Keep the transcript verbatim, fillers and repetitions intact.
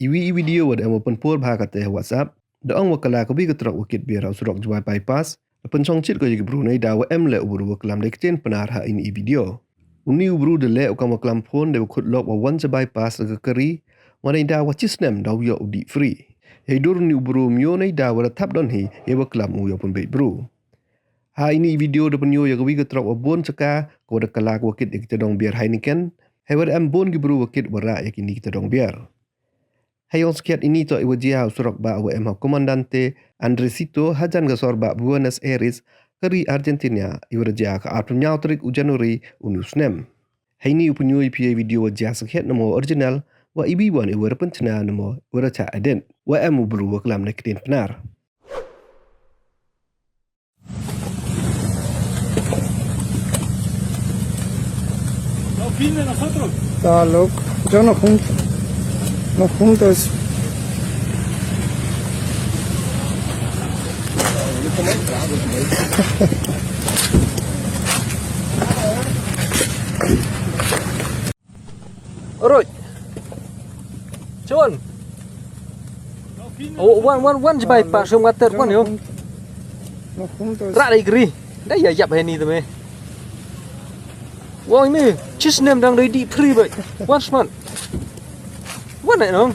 Iwi i video wa da em wa pynpur bha kate ha WhatsApp, da ong wa kala ka wi ka truck wa kit biar ha u surok Jowai bypass, da pynchong chit ko ya ki bru neida wa em le u bru wa klam da i ktien Pnar ha ini i video. Uni u bru da le u kam wa klam phone da wa khut lok wa wan cha bypass da ka kari, wa neida wa chi snem da u yoh u dih free. Hei dur uni u bru myo neida wa da thap don hi, ya wa klam u yoh pynbeit bru. Ha ini i video da pynyo ya ka wi ka truck wa bun chaka, ka wa da kala ka wa kit ya ki tadong biar Heineken, hei wa da em bun ki bru wa kit wa rah ya kini ki tadong biar. Hei yong skiat ini to i wa jia u surok ba wa em ha Comandante Andresito hajan ka sor ba Buenos Aires, kari Argentina, i wa da jia ka arphew ynñiaw tarik u January uni u snem. Hei ini u pynyo i phi ya i video wa jia skiat namo original, wa iwi wan i wa da pynchna namo wa da cha edit. Wa em u bru wa klam da i ktien Pnar. Está loco. Yo no junto. No junto eso. Alright. Chuan. Oh, wan, wan, wan, jbai pa, sum ngater, wan, yo. Ra dei gri. Dei ya yap hei ni te me. Wan ni, chi snem dang dei dih free bai. Wan smat. Wan, eh, no.